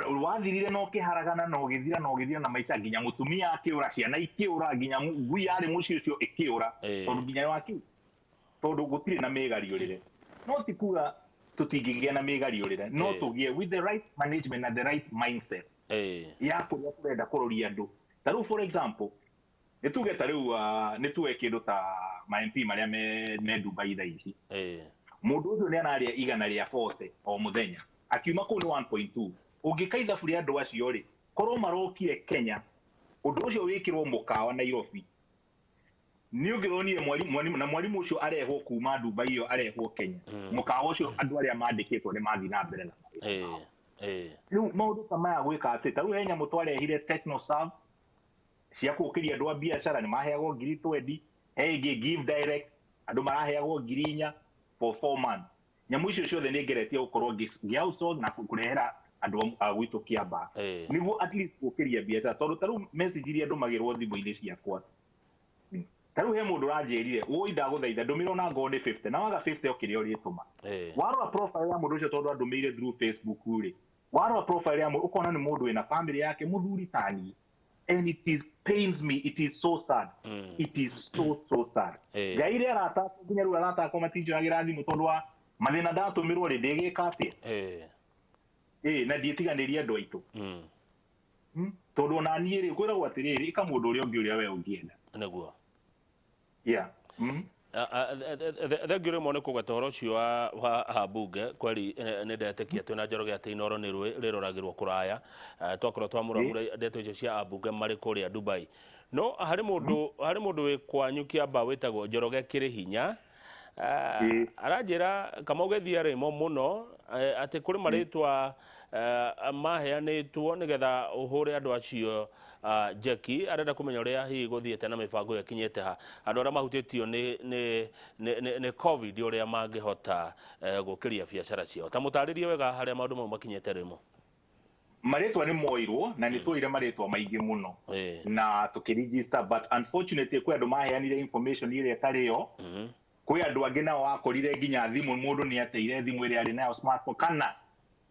Wathirire na ũkĩharagana na ũgĩthira na ũgĩthira na maica, nginya mũtumia akĩũra, ciana ikĩũra, nginya ngui yarĩ mũciĩ ũcio ĩkĩũra. Tondũ nginya waki, tondũ gũtirĩ na mĩgariũrĩre. No ti kuga tũtingĩgĩa na mĩgariũrĩre, no tũgĩe with the right management na the right mindset ya kũrĩa tũrenda kũroria andũ. Ta rĩu, for example, nĩ tuge ta rĩu nĩ tuge kĩndũ ta ma MP marĩa me Dubai thaa ici. Mũndũ ũcio nĩ ararĩa 140 o mũthenya, akiuma kũu nĩ 1.2. Ũngĩka ithabu rĩa andũ acio rĩ, korwo marokire Kenya, ũndũ ũcio wĩkĩrwo mũkawa Nairobi, nĩ ũngĩronire mwarimũ na mwarimũ ũcio arehwo kuma Dubai ĩyo arehwo Kenya, mũkawa ũcio andũ arĩa mandĩkĩtwo nĩ mathiĩ na mbere na mawĩra mao. Rĩu maũndũ ta maya gwĩka atĩ, ta rĩu he nyamũ twarehire, Technoserve, cia kũũkĩria andũ a biacara, nĩ maheagwo 20,000. He ĩngĩ, Give Direct, andũ maraheagwo 4,000 for 4 months. Nyamũ icio ciothe nĩ ngeretie gũkorwo ngĩ outsource na kũrehera andũ a gwitũ Kĩambaa, nĩguo at least gũkĩria biacara, tondũ ta rĩu message iria ndũmagĩrwo thimũ-inĩ ciakwa, ta rĩu he mũndũ ũranjĩrire, "Woi, ndagũthaitha ndũmĩrwo na ngorwo nĩ 50," na waga 50 o kĩrĩa ũrĩtũma. Warora profile ya mũndũ ũcio, tondũ andũmĩire through Facebook rĩ, warora profile ya mũndũ ũkona nĩ mũndũ wĩna family yake, mũthuri tani, and it is pains me, it is so sad. It is so so sad. Ngai rĩ, arata nginya rĩu arata akwa matinjoyagĩra thimũ tondũ wa mathĩna ndatũmĩrwo rĩ, ndĩgĩka atĩa? Ĩ na ndiĩtiganĩria andũ aitũ. Tondũ ona niĩ rĩ, kwĩragwo atĩrĩrĩ, ĩka mũndũ ũrĩa ũngĩ ũrĩa we ũngĩenda. Yeah. Thengiũ rĩmwe nĩ kũgweta ũhoro ũcio wa ambunge kweri, nĩ ndetĩkia twĩna Njoroge atĩ Inooro nĩ rĩroragĩrwo kũraya. Twakorwo twamũramura ndeto icio cia ambunge marĩ kũrĩa Dubai, no harĩ mũndũ wĩ kwanyu Kĩamba wĩtagwo Njoroge kĩrĩ hinya. Aranjĩra Kamau gĩthia rĩmo mũno, atĩ kũrĩ marĩtwa maheanĩtwo nĩgetha ũhũre andũ acio njeki. Arenda kũmenya ũrĩa hihi gũthiĩte na mĩbango ĩyo ĩkinyĩte ha, andũ arĩa mahutĩtio nĩ COVID, ũrĩa mangĩhota gũkĩria biacara ciao. Ta mũtarĩrie wega harĩa maũndũ mau makinyĩte rĩmo. Marĩtwa nĩ moirwo na nĩ tuoire marĩtwa maingĩ mũno na tũkĩregister, but unfortunately kwĩ andũ maheanire information ĩrĩa ĩtarĩ yo. Kwĩ andũ angĩ nao wakorire nginya thimũ, mũndũ nĩ ateire thimũ ĩrĩa arĩ nayo, smartphone, kana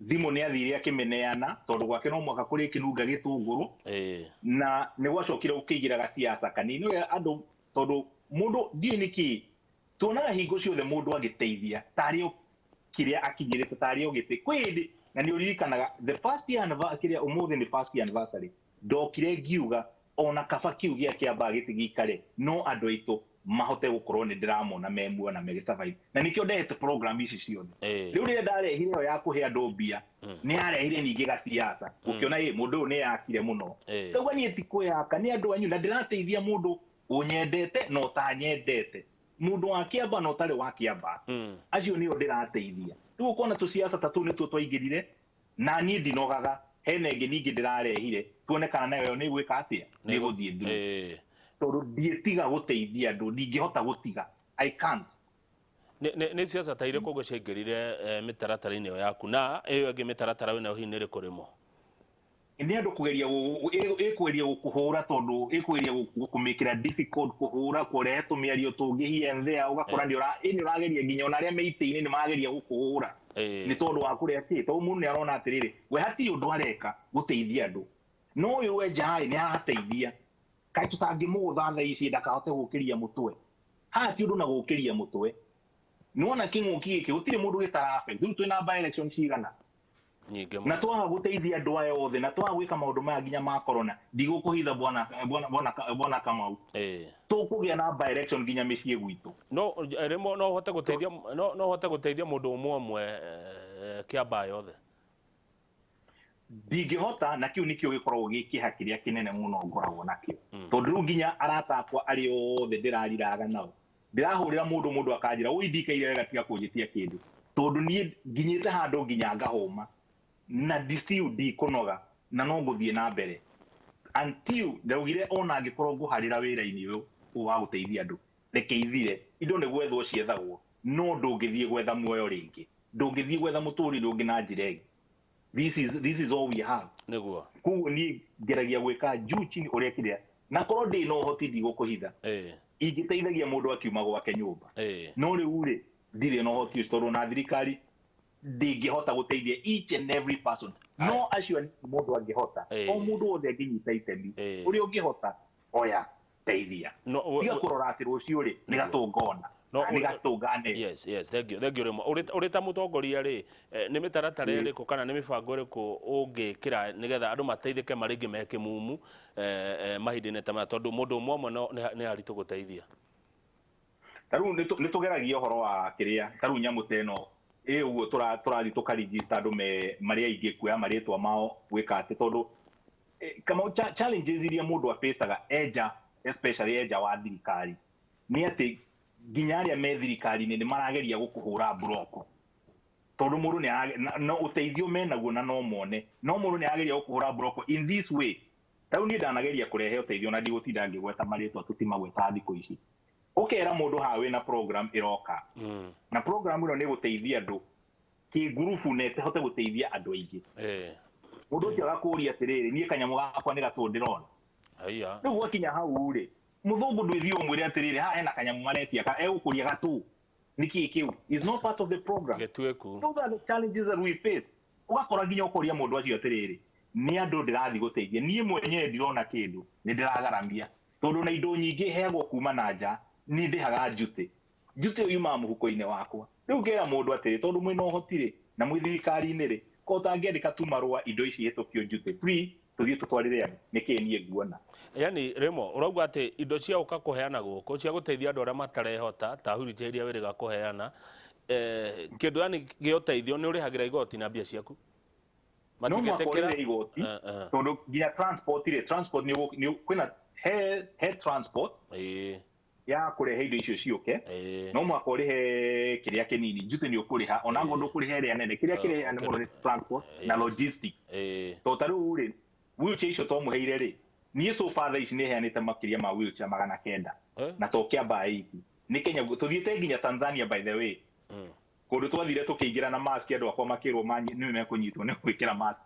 thimũ nĩ athire akĩmĩneana tondũ gwake no mwaka kũrĩ kĩnunga gĩtũngũrũ. Na nĩ gwacokire gũkĩingĩra gaciaca kanini ũrĩa andũ, tondũ mũndũ ndiũĩ nĩkĩ tuonaga hingo ciothe mũndũ agĩteithia tarĩ o kĩrĩa akinyĩrĩte, tarĩ o gĩtĩ. Kwĩ hĩndĩ, na nĩ ũririkanaga the first year kĩrĩa ũmũthĩ nĩ first year anniversary, ndokire ngiuga ona kaba kiu gĩa Kĩambaa gĩtigĩikare, no andũ aitũ mahote gũkorwo nĩ ndĩramona me muoyo na megĩ na nĩkĩo ndehete program ici ciothe. Rĩu rĩrĩa ndarehire ĩyo ya kũhe andũ mbia, nĩ yarehire ningĩ gaciaca, ũkĩona ĩ mũndũ ũyũ nĩ yakire mũno. Ndauga niĩ ti kwĩyaka, nĩ andũ anyu, na ndĩrateithia mũndũ ũnyendete na ũtanyendete, mũndũ wa Kĩamba na ũtarĩ wa Kĩamba. Acio nĩo ndĩrateithia. Rĩu ũkona tũciaca ta tũu nĩtuo twaingĩrire, na niĩ ndinogaga. Hena ĩngĩ ningĩ ndĩrarehire, tuone kana nayo nĩ gwĩka atĩa, nĩ gũthiĩ through, tondũ ndiĩtiga gũteithia andũ, ndingĩhota gũtiga, I can't. Nĩ ciaca ta irĩkũ ũguo ciaingĩrire mĩtaratara-inĩ ĩyo yaku, na ĩyo ĩngĩ mĩtaratara wĩnayo hihi nĩ ĩrĩkũ rĩmwe? Nĩ andũ kũgeria ĩkũgeria gũkũhũra, tondũ ĩkũgeria gũkũmĩkĩra difficult, kũhũra, kũrehe tũmĩario tũngĩ here and there, ũgakora nĩ ũra ĩ nĩ ũrageria, nginya ona arĩa me itĩ-inĩ nĩ marageria gũkũhũra nĩ tondũ wa kũrĩa kĩ, tondũ mũndũ nĩ arona atĩrĩrĩ, we hatirĩ ũndũ areka gũteithia andũ, no ũyũ we nja nĩ arateithia. Kaĩ tũtangĩmũgũtha thaa ici ndakahote gũkĩria mũtwe? Haha ti ũndũ na gũkĩria mũtwe. Nĩwona kĩng'ũki gĩkĩ gũtirĩ mũndũ gĩtara affect. Rĩu twĩna by election cigana? Nyingĩ Na mũno. Twaga gũteithia andũ aya othe na twaga gwĩka maũndũ maya nginya ma corona, ndigũkũhitha, bwana Kamau, tũkũgĩa na by election nginya mĩciĩ gwitũ. No rĩmwe no ũhote gũteithia mũndũ ũmwe ũmwe Kĩambaa yothe? Ndingĩhota, na kĩu nĩkĩo gĩkoragwo gĩ kĩeha kĩrĩa kĩnene mũno ngoragwo nakĩo, tondũ rĩu nginya arata akwa arĩa othe ndĩrariraga nao, ndĩrahũrĩra mũndũ, mũndũ akanjĩra, "Ũi, ndikaire wega, tiga kũnjĩtia kĩndũ," tondũ niĩ nginyĩte handũ nginya ngahũma na still ndikũnoga, na no ngũthiĩ na mbere until ndaugire ona angĩkorwo ngũharĩra wĩra-inĩ ũyũ wa gũteithia andũ, reke ithire. Indo nĩ gwethwo ciethagwo, no ndũngĩthiĩ gwetha muoyo rĩngĩ, ndũngĩthiĩ gwetha mũtũrĩre ũngĩ na njĩra ĩngĩ. This is all we have. Koguo niĩ ngeragia gwĩka juu chini ũrĩa kĩrĩa, na korwo ndĩ na ũhoti, ndigũkũhitha, ingĩteithagia mũndũ akiuma gwake nyũmba. No rĩu rĩ, ndirĩ na ũhoti ũcio, tondũ na thirikari Ndingĩhota gũteithia each and every person, no acio mũndũ angĩhota, o mũndũ wothe angĩnyita itemi ũrĩa ũngĩhota, oya teithia. Tiga kũrora atĩ rũciũ rĩ nĩ gatũngona nĩ gatũngane. Yes, thank you, thank you. Rĩmwe ũrĩ ta mũtongoria rĩ, nĩ mĩtaratara ĩrĩkũ kana nĩ mĩbango ĩrĩkũ ũngĩkĩra nĩgetha andũ mateithĩke marĩ ingĩ me kĩmumu mahinda-inĩ ta maya, tondũ mũndũ ũmwe ũmwe nĩ haritũ gũteithia? Ta rĩu nĩ tũgeragia ũhoro wa kĩrĩa, ta rĩu nyamũ ta ĩno ĩ ũguo tũrathiĩ tũkaregister andũ marĩ aingĩ, kuoya marĩtwa mao, gwĩka atĩ, tondũ kama challenges iria mũndũ afacaga enja, especially enja wa thirikari, nĩ atĩ nginya arĩa me thirikari-inĩ nĩ marageria gũkũhũra mburoko, tondũ mũndũ nĩ no ũteithio menaguo na no mone, no mũndũ nĩ arageria gũkũhũra mburoko in this way. Ta rĩu niĩ ndanageria kũrehe ũteithio na ndigũtinda ngĩgweta marĩtwa, tũtimagwetaga thikũ ici. Ũkera mũndũ haha wĩna program ĩroka, na program ĩno nĩ ĩgũteithia andũ kĩngurubu na ĩhote gũteithia andũ aingĩ. Mũndũ ũcio agakũria atĩrĩrĩ, niĩ kanyamũ gakwa nĩ gatũ ndĩrona. Rĩu gwakinya hau rĩ, mũthũngũ ndwĩthiĩ ũmwĩre atĩrĩrĩ, haha hena kanyamũ maretia, egũkũria gatũ nĩkĩĩ kĩu is not part of the program. Gĩtuĩku. Those are the challenges that we face. Ũgakora nginya ũkoria mũndũ acio atĩrĩrĩ, nĩ andũ ndĩrathiĩ gũteithia, niĩ mwenyewe ndirona kĩndũ, nĩ ndĩragaramia, tondũ na indo nyingĩ heagwo kuma na nja, nĩ ndĩhaga njuti, njuti ĩyo yumaga mũhuko-inĩ wakwa. Rĩu ngera mũndũ atĩrĩ, tondũ mwĩna ũhoti rĩ na mwĩ thirikari-inĩ rĩ, ko ũtangĩandĩka tu marũa indo ici ihĩtũkio njuti free, tũthiĩ tũtwarĩre andũ, nĩkĩĩ niĩ nguona? Yani Rĩmo, ũrauga atĩ indo cia ũka kũheana gũkũ cia gũteithia andũ arĩa matarehota ta wheelchair iria wĩrĩga kũheana, kĩndũ yani gĩa ũteithio nĩ ũrĩhagĩra igoti na mbia ciaku? No mũhaka ũrĩhe igoti, tondũ nginya transport rĩ, transport nĩ kwĩna he transport ya kũrehe indo icio ciũke, no mũhaka ũrĩhe kĩrĩa kĩnini, njuti nĩ ũkũrĩha, ona ngorwo ndũkũrĩha ĩrĩa nene, kĩrĩa kĩrĩa nene mũno nĩ transport na logistics. Tondũ ta rĩu rĩ, wheelchair icio twamũheire rĩ, niĩ so far thaa ici nĩ heanĩte makĩria ma wheelchair 900, na to Kĩambaa iki, nĩ Kenya, tũthiĩte nginya Tanzania by the way. Kũndũ twathire tũkĩingĩra na mask, andũ akwa makĩrwo nĩ mekũnyitwo nĩ gwĩkĩra mask.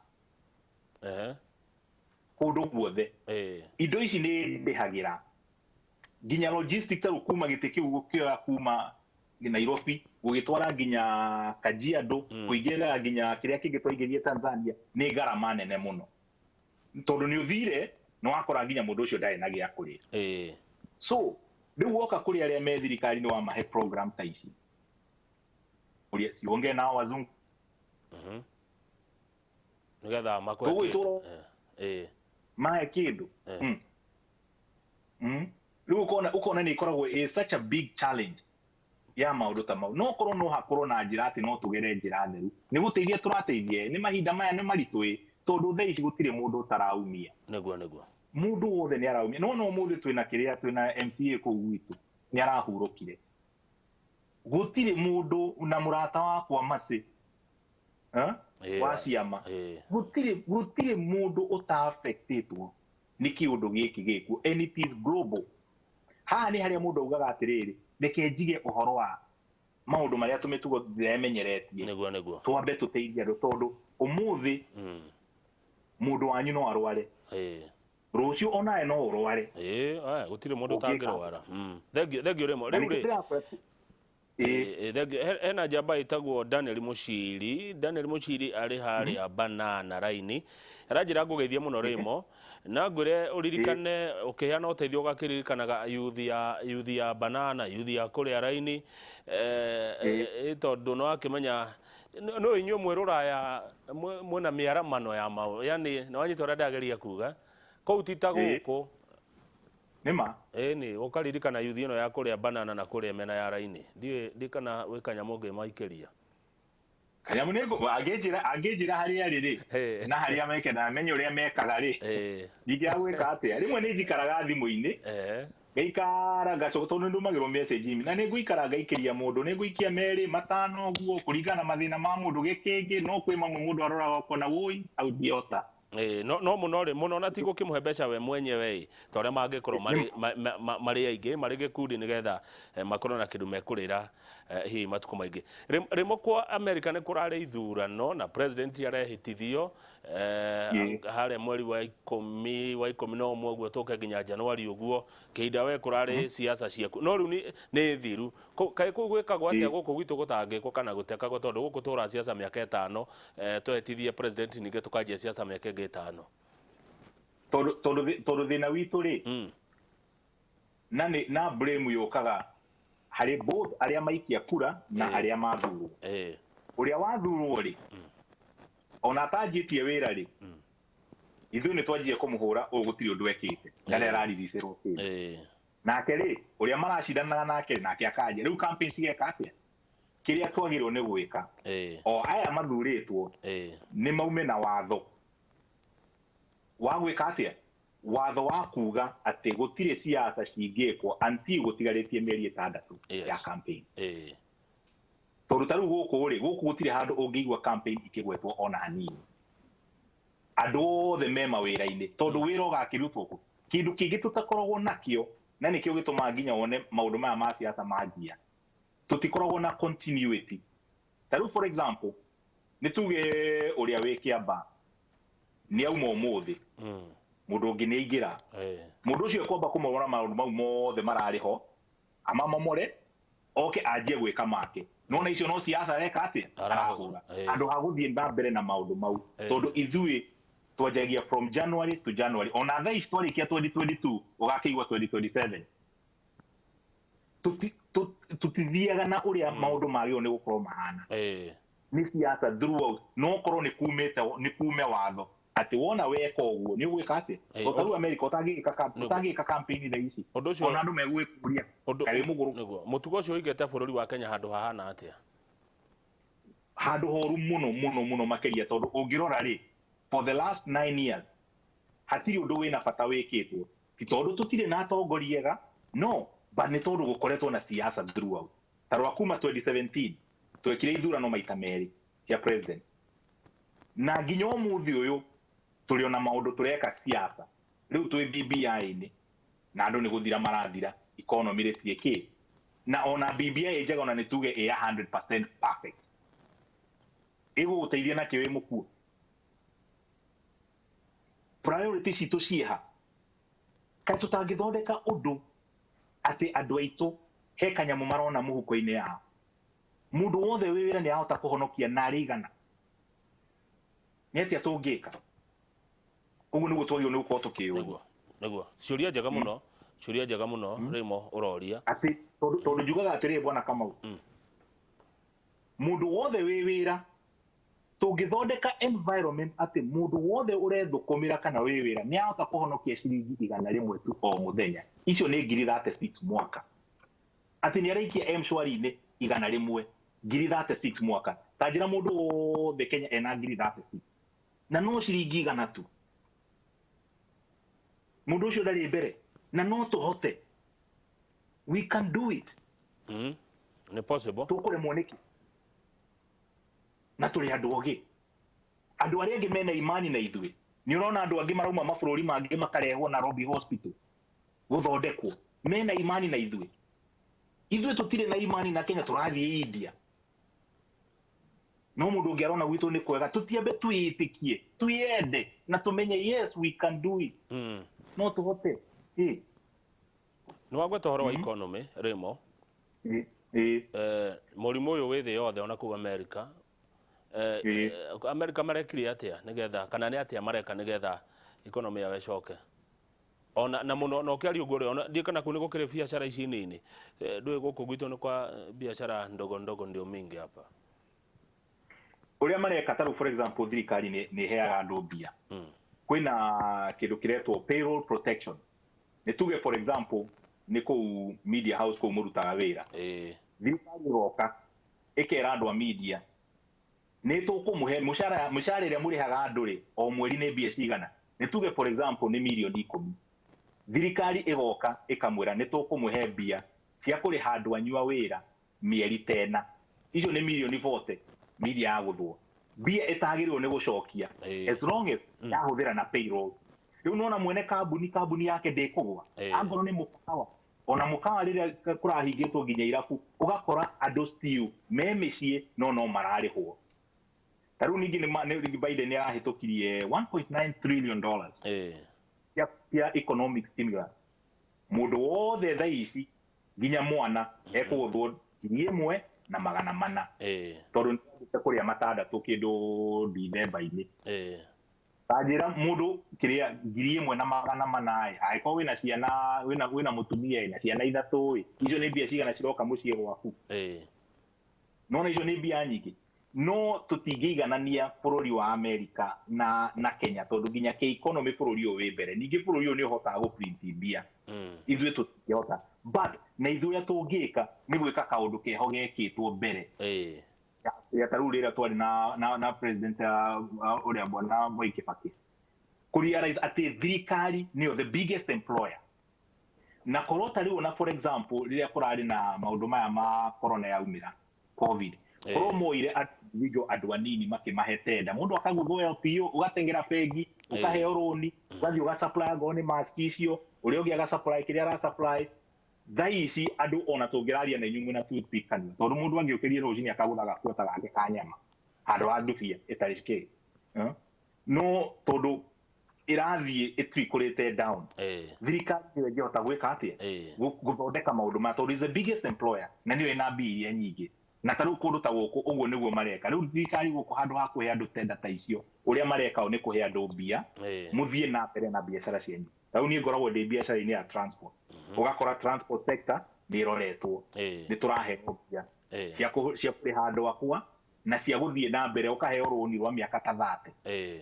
Kũndũ guothe. Indo ici nĩ ndĩhagĩra nginya logistics, ta rĩu kuma gĩtĩ kĩu gũkĩoya kuma Nairobi gũgĩtwara nginya Kajiado, kũingĩra nginya kĩrĩa kĩngĩ twaingĩrie Tanzania, nĩ ngarama nene mũno, tondũ nĩ ũthire nĩ wakora nginya mũndũ ũcio ndarĩ na gĩa kũrĩa. So rĩu woka kũrĩ arĩa me thirikari nĩ wamahe program ta ici, ũrĩa siongee nao wazungu nĩgetha makũhe kĩndũ. Mahe kĩndũ. Rĩu ũkona nĩ ĩkoragwo ĩ such a big challenge ya maũndũ ta mau. No korwo no hakorwo na njĩra atĩ no tũgere njĩra theru, nĩ gũteithia tũrateithia, nĩ mahinda maya nĩ maritũ ĩ, tondũ thaa ici gũtirĩ mũndũ ũtaraumia. Nĩguo. Mũndũ wothe nĩ araumia. No no ũmũthĩ twĩna kĩrĩa, twĩna MCA kũu gwitũ, nĩ arahurũkire. Gũtirĩ mũndũ na mũrata wakwa Macĩ, wa ciama. Gũtirĩ mũndũ ũta-affectĩtwo nĩ kĩũndũ gĩkĩ gĩkuo, and it is global. Haha nĩ harĩa mũndũ augaga atĩrĩrĩ, reke njige ũhoro wa maũndũ marĩa tũmĩtugo ndĩremenyeretie. Nĩguo. Twambe tũteithie andũ, tondũ ũmũthĩ mũndũ wanyu no arware. Rũciũ onawe no ũrware. Gũtirĩ mũndũ ũtangĩrwara. Thank you Rĩmo. Rĩu rĩ, hena njamba ĩtagwo Daniel Mũciri. Daniel Mũciri arĩ harĩa Banana raini. Aranjĩra ngũgeithie mũno Rĩmo, na ngwĩre ũririkane ũkĩheana ũteithio ũgakĩririkanaga youth ya Banana, youth ya kũrĩa raini, tondũ nĩ wakĩmenya no inyuĩ mwĩ rũraya mwĩna mĩaramano ya maũ, yani nĩ wanyita ũrĩa ndĩrageria kuga, kũu ti ta gũkũ. Nĩma. Ĩni, ũkaririkana youth ĩno ya kũrĩa Banana na kũrĩa mĩena ya raini. Ndiũĩ kana gwĩ kanyamũ ũngĩmaikĩria. Kanyamũ nĩ angĩnjĩra harĩa arĩ rĩ, na harĩa meke na menye ũrĩa mekaga rĩ, ndingĩaga gwĩka atĩa. Rĩmwe nĩ njikaraga thimũ-inĩ, ngaikara ngacoka, tondũ nĩ ndũmagĩrwo message na nĩ ngũikara ngaikĩria mũndũ, nĩ ngũikia merĩ matano ũguo kũringana na mathĩna ma mũndũ gĩkĩngĩ, no kwĩ mamwe mũndũ aroraga ũkona wũi hau ndihota. No muno ri muno na ti gukimuhe mbeca we mwenyewe ta uria mangikorwo mari aingi mari gikundi nigetha makorwo na kindu mekurira hihi matuko maingi. Rimo kwa America ni kurari ithurano na president arehitithio haria mweri wa 11 uguo tuke nginya Januari uguo kihinda we kurari siasa ciaku no riu ni thiru kai kuu gwikagwo atia guku gwitu gutangikwo kana gutekagwo tondu guku tura siasa miaka 5 twehitithie president ninge tukanjia siasa miaka ĩngĩ 5 tondu thina witu ri na na blame yukaga hari both aria maikia kura na aria mathurwo. Uria wathurwo ri ona atanjitie wira ri ithuĩ nĩ twanjie kũmũhũra ũũ gũtirĩ ũndũ ekĩte ndarĩa arariricerwo kĩndũ nake rĩ ũrĩa maracindanaga nake nake akanjia rĩu campaign cigeka atĩa kĩrĩa twagĩrĩirwo nĩ gwĩka o aya mathurĩtwo nĩ maume na watho wa gwĩka atĩa watho wa kuga atĩ gũtirĩ siasa cingĩkwo until gũtigarĩtie mĩeri 6 ya campaign. Tondũ ta rĩu gũkũ rĩ gũkũ gũtirĩ handũ ũngĩigua campaign ikĩgwetwo ona hanini andũ othe me mawĩra-inĩ tondũ wĩra ũgakĩrutwo kũ kĩndũ kĩngĩ tũtakoragwo nakĩo na nĩkĩo gĩtũmaga nginya wone maũndũ maya ma siasa manjia tũtikoragwo na continuity. Ta rĩu for example nĩ tuge ũrĩa wĩ Kĩamba nĩ auma ũmũthĩ mũndũ ũngĩ nĩ aingĩra mũndũ ũcio ekwamba kũmorora maũndũ mau mothe mararĩ ho amamomore oke anjie gwĩka make nona icio no siasa areka atĩa arahũra andũ ha gũthiĩ na mbere na maũndũ mau tondũ ithuĩ twanjagia from January to January ona thaa ici twarĩkia 2022 ũgakĩigua 2027 tutithiaga na ũrĩa maũndũ magĩrĩirwo nĩ gũkorwo mahana nĩ siasa throughout no korwo nĩ kumĩte nĩ kume watho atĩ wona weka ũguo nĩ ũgwĩka atĩa o ta rĩu America ũtangĩka campaign thaa ici ona andũ megwĩkũria kaĩ mũgũrũ nĩguo mũtugo ũcio ũigĩte bũrũri wa Kenya handũ hahana atĩa handũ horu mũno mũno mũno makĩria tondũ ũngĩrora rĩ for the last 9 years hatirĩ ũndũ wĩna bata wĩkĩtwo ti tondũ tũtirĩ na atongoria ega no but nĩ tondũ gũkoretwo na siasa throughout. Ta rwa kuma 2017 twekire ithurano maita merĩ cia president na nginya ũmũthĩ ũyũ tũrĩ ona maũndũ tũreka siasa rĩu twĩ BBI-inĩ na andũ nĩ gũthira marathira economy rĩtirĩ kĩ na ona BBI njega ona nĩ tuge ĩ 100% perfect ĩgũgũteithia nakĩ wĩ mũkuo priority citũ ciĩha kaĩ tũtangĩthondeka ũndũ atĩ andũ aitũ he kanyamũ marona mũhuko-inĩ yao mũndũ wothe wĩ wĩra nĩ ahota kũhonokia narĩ igana nĩ atĩa tũngĩka ũguo nĩguo twagĩrĩirwo nĩ gũkorwo tũkĩũria nĩguo ciũria njega mũno ciũria njega mũno Rĩmo ũroria atĩ tondũ njugaga atĩrĩrĩ bwana Kamau mũndũ wothe wĩ wĩra tũngĩthondeka environment atĩ mũndũ wothe ũrethũkũmĩra kana wĩ wĩra nĩ ahota kũhonokia ciringi 100 tu o mũthenya icio nĩ ngiri 36 mwaka atĩ nĩ araikia M-Shwari-inĩ 100 ngiri 36 mwaka ta njĩra mũndũ wothe Kenya ena ngiri 36 na no ciringi 100 tu mũndũ ũcio ndarĩ mbere na no tũhote we can do it. Nĩ possible tũkũremwo nĩkĩ na tũrĩ andũ ogĩ andũ arĩa angĩ mena imani na ithuĩ nĩ ũrona andũ angĩ marauma mabũrũri mangĩ makarehwo Nairobi hospital gũthondekwo mena imani na ithuĩ ithuĩ tũtirĩ na imani na Kenya tũrathiĩ India no mũndũ ũngĩ arona gwitũ nĩ kwega tũtiambe twĩĩtĩkie twĩende na tũmenye yes we can do it. No tũhote. Nĩ wagweta ũhoro wa economy Rĩmo mũrimũ ũyũ wĩ thĩ yothe ona kũu America America marekire atĩa nĩgetha kana nĩ atĩa mareka nĩgetha economy yao ĩcoke ona na mũno na ũkĩaria ũguo rĩ ona ndiĩ kana kũu nĩ gũkĩrĩ biacara ici nini ndũĩ gũkũ gwitũ nĩ kwa biacara ndogo ndogo ndio mingi hapa ũrĩa mareka ta rĩu for example thirikari nĩ ĩheaga andũ mbia kwĩna kĩndũ kĩretwo payroll protection nĩ tuge for example nĩ kũu media house kũu mũrutaga wĩra thirikari ĩgoka ĩkera andũ a media nĩ tũkũmũhe mũcara ĩrĩa mũrĩhaga andũ rĩ o mweri nĩ mbia cigana nĩ tuge for example nĩ mirioni 10 thirikari ĩgoka ĩkamwĩra nĩ tũkũmũhe mbia cia kũrĩha andũ anyu a wĩra mĩeri 10 icio nĩ mirioni 40 media ya gũthwo Mbia ĩtagĩrĩirwo nĩ gũcokia as long as yahũthĩra na payroll. Rĩu nona mwene kambuni yake ndĩkũgwa. Angorwo nĩ mũkawa, ona mũkawa rĩrĩa kũrahingĩtwo nginya irabu, ũgakora andũ still me mĩciĩ no mararĩhwo. Ta rĩu ningĩ nĩ Biden nĩ arahĩtũkirie $1.9 trillion ya economic stimulus. Mũndũ wothe thaa ici nginya mwana ekũgũthwo 1,400. Tondũ nĩ kũrĩa matandatũ kĩndũ Dithemba-inĩ. Tanjĩra mũndũ kĩrĩa 1,400 angĩkorwo wĩna ciana, wĩna mũtumia na ciana ithatũ ĩ, icio nĩ mbia cigana ciroka mũciĩ gwaku? Nona icio nĩ mbia nyingĩ. No tũtingĩiganania bũrũri wa America na Kenya tondũ nginya kĩ-economy bũrũri ũyũ wĩ mbere. Ningĩ bũrũri ũyũ nĩ ũhotaga gũ-print mbia. Ithuĩ tũtingĩhota. But na ithuĩ ũrĩa tũngĩka nĩ gwĩka kaũndũ keho gekĩtwo mbere. Ya ta rĩu rĩrĩa twarĩ na president ũrĩa bwana Mwai Kibaki. Kũ-realize atĩ thirikari nĩyo the biggest employer. Na korwo ta rĩu ona for example rĩrĩa kũrarĩ na maũndũ maya ma corona yaumĩra COVID, korwo moire individual andũ anini makĩmahe tenda, mũndũ akaguthwo LPO, ũgateng'era bengi, ũkaheo rũni, ũgathiĩ ũgasupply angorwo nĩ mask icio, ũrĩa ũngĩ agasupply kĩrĩa arasupply. Thaa ici andũ ona tũngĩraria na inyuĩ mwĩna toothpick kanua, tondũ mũndũ angĩũkĩrire rũcinĩ akagũtha gakuota gake ka nyama handũ ha ndubia ĩtarĩ kĩ. No tondũ ĩrathiĩ ĩtrikũrĩte down, thirikari nĩyo ĩngĩhota gwĩka atĩa? Gũthondeka maũndũ maya tondũ is the biggest employer na nĩyo ĩna mbia iria nyingĩ. Na ta rĩu kũndũ ta gũkũ ũguo nĩguo mareka. Rĩu thirikari gũkũ handũ ha kũhe andũ tenda ta icio, ũrĩa mareka o nĩ kũhe andũ mbia, mũthiĩ na mbere na biacara cianyu. Ta rĩu niĩ ngoragwo ndĩ biacara-inĩ ya transport. Ũgakora transport sector nĩ ĩroretwo. Nĩ tũraheo mbia cia kũrĩha andũ akwa na cia gũthiĩ na mbere, ũkaheo rũni rwa mĩaka ta 30.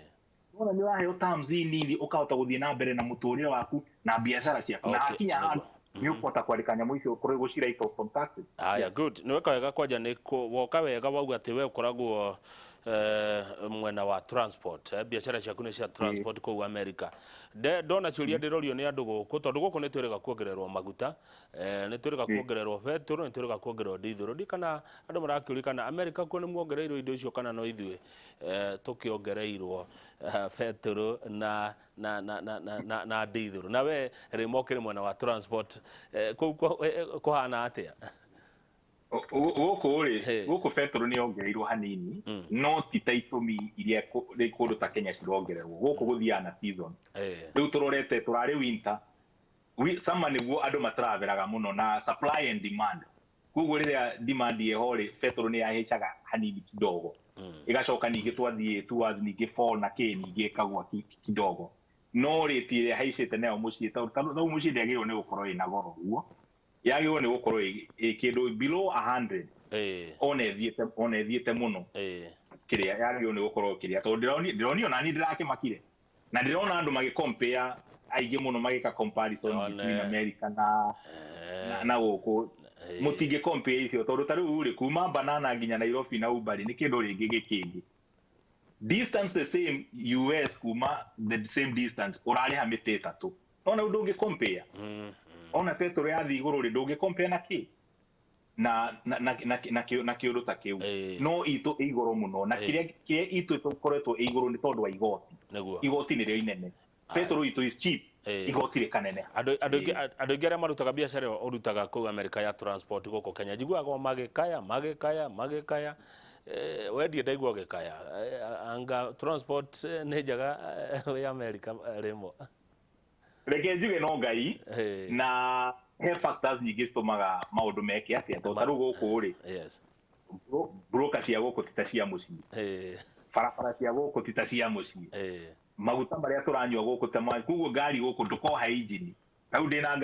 Wona nĩ ũraheo terms nini ũkahota gũthiĩ na mbere na mũtũrĩre waku na biacara ciaku. Na hakinya handũ nĩ ũkũhota kwandĩka nyamũ icio gũci-write off from taxes. Haya, good. Nĩ weka wega kwanja nĩ woka wega wauga atĩ we ũkoragwo mwena wa transport, biacara ciaku nĩ cia transport kũu America. Ndona ciũria ndĩrorio nĩ andũ gũkũ tondũ gũkũ nĩ twĩrĩga kuongererwo maguta, nĩ twĩrĩga kuongererwo betũrũ, nĩ twĩrĩga kuongererwo ndithũrũ. Ndi kana andũ marakĩũria kana America kuo nĩ muongereirwo indo icio kana no ithuĩ tũkĩongereirwo betũrũ na ndithũrũ. Na we rĩmwe ũkĩrĩ mwena wa transport, kũu kũhana atĩa? Gũkũ rĩ, gũkũ betũrũ nĩ yongereirwo hanini, no ti ta itũmi iria kũndũ ta Kenya cirongererwo. Gũkũ gũthiaga na season. Rĩu tũrorete tũrarĩ winter, summer nĩguo andũ matravelaga mũno na supply and demand. Koguo rĩrĩa demand ĩho rĩ, betũrũ nĩ yahaicaga hanini kidogo. Ĩgacoka ningĩ twathiĩ towards ningĩ fall na kĩ ningĩ ĩkagwa kidogo. No rate ĩrĩa ĩhaicĩte nayo mũciĩ, tondũ mũciĩ ndĩagĩrĩirwo nĩ gũkorwo ĩna goro ũguo. Yagĩrĩirwo nĩ gũkorwo ĩ kĩndũ below 100. Ona ĩthiĩte mũno. Kĩrĩa yagĩrĩirwo nĩ gũkorwo kĩrĩa, tondũ ndĩronio nani ndĩrakĩmakire. Na ndĩrona andũ magĩ-compare aingĩ mũno magĩka comparison between America na gũkũ. Mũtingĩ compare icio tondũ ta rĩu rĩ, kuma Banana nginya Nairobi na Uber rĩ, nĩ kĩndũ rĩngĩ gĩkĩngĩ. Distance the same US kuma the same distance ũrarĩha mĩtĩ ĩtatũ. Nona ũndũ ũngĩ compare. Ona petrol yathiĩ igũrũ rĩ, ndũngĩ compare na kĩ? Na kĩũndũ ta kĩu. No itũ ĩ igũrũ mũno na kĩrĩa itũ tũkoretwo ĩ igũrũ nĩ tondũ wa igoti. Igoti nĩrĩo inene. Petrol itũ is cheap. Igoti rĩkanene. Andũ aingĩ arĩa marutaga biacara ĩyo ũrutaga kũu America ya transport gũkũ Kenya njiguaga magĩkaya. Wendie ndaigua ũgĩkaya. Anga transport nĩ njega wĩ America rĩmwe. Reke njuge no Ngai na he factors nyingĩ citũmaga maũndũ meke atĩa, tondũ ta rĩu gũkũ rĩ, broker cia gũkũ ti ta cia mũciĩ, barabara cia gũkũ ti ta cia mũciĩ, maguta marĩa tũranyua gũkũ ta ma, koguo ngari gũkũ ndũkoha engine. Rĩu ndĩna